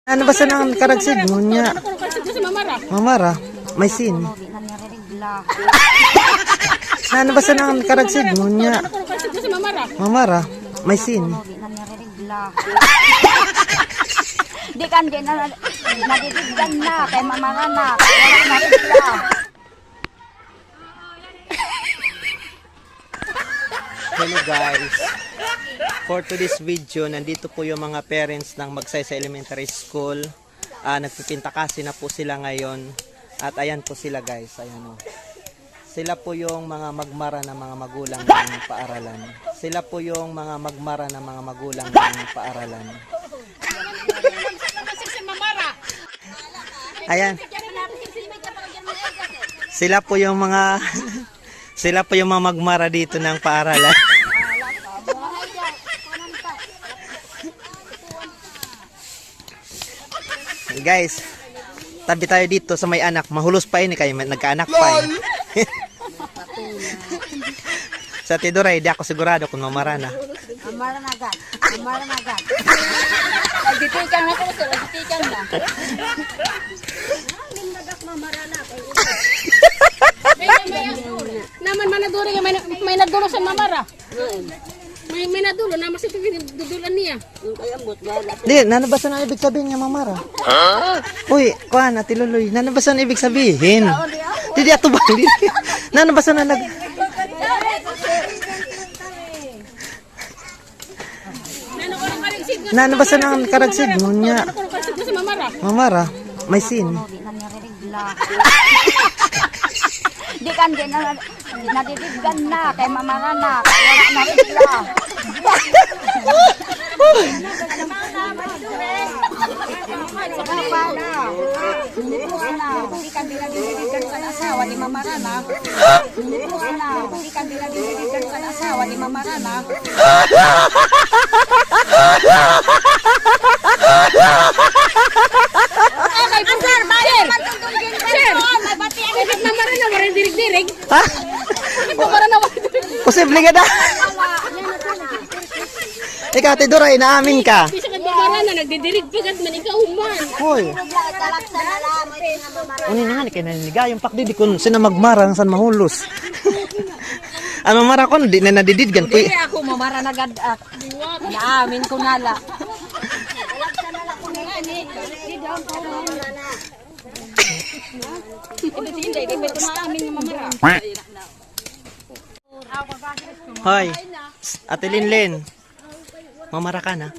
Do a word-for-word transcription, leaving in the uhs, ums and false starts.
Ano ba sa nang karagsid mo niya? Mamara. May sin. Ano ba sa nang karagsid mo niya? Mamara. May sin. Di kan di na, nadidibgan na, kay mamara na, kay wala na rin na. Hello guys. For today's video, nandito po yung mga parents ng Magsaysay Elementary School. Ah, nagpipinta kasi na po sila ngayon. At ayan po sila guys, ayan o. Sila po yung mga magmara ng mga magulang ng paaralan. Sila po yung mga magmara ng mga magulang ng paaralan. Ayan. Sila po yung mga, sila po yung mga magmara dito ng paaralan. Guys, tabi tayo dito sa may anak. Mahulos pa ini kay may, nagkaanak pa eh. Sa Tiduray, di ako sigurado kung mamara na. Mamara na agad. Mamara na agad. Nagtitikan na ko, sir. Nagtitikan na. Naman manaduri nga may, may nadulo sa mamara. May, may nadulo na mas ito dudulan niya. Di, nano ba sa na ibig sabihin nga mamara? Uy, kuan, Ate Luloy, nano ba sa na ibig sabihin? Di, di, ato ba? Di, nano ba sa na nag- Nano ba sa nang karagsid mo niya? Mamara. May sin. Di kan di na, nadidibgan na, kay mamara na, kay wala na rin na. Di kan di nadidibgan sa asawa, di mamara na. Di kan di nadidibgan sa asawa, di mamara na. Okay, sir, sir. Sir, bakit mamara na waray dirig-dirig? Ha? Bakit mamara na waray dirig-dirig? Posible ka na. Ikaw, Ate Dora, inaamin ka. Bisa ka mamara na, nagdidirig pa, kat man ikaw man. Hoy. Ano na nga, kay naninigayon pakdi, di kun sina magmarang san mahulos. An mamara kon, di na nadididgan. Di ako mamara na gad-ak. Naamin ko na la. Hoy, Ate Linlin. Mamara ka na?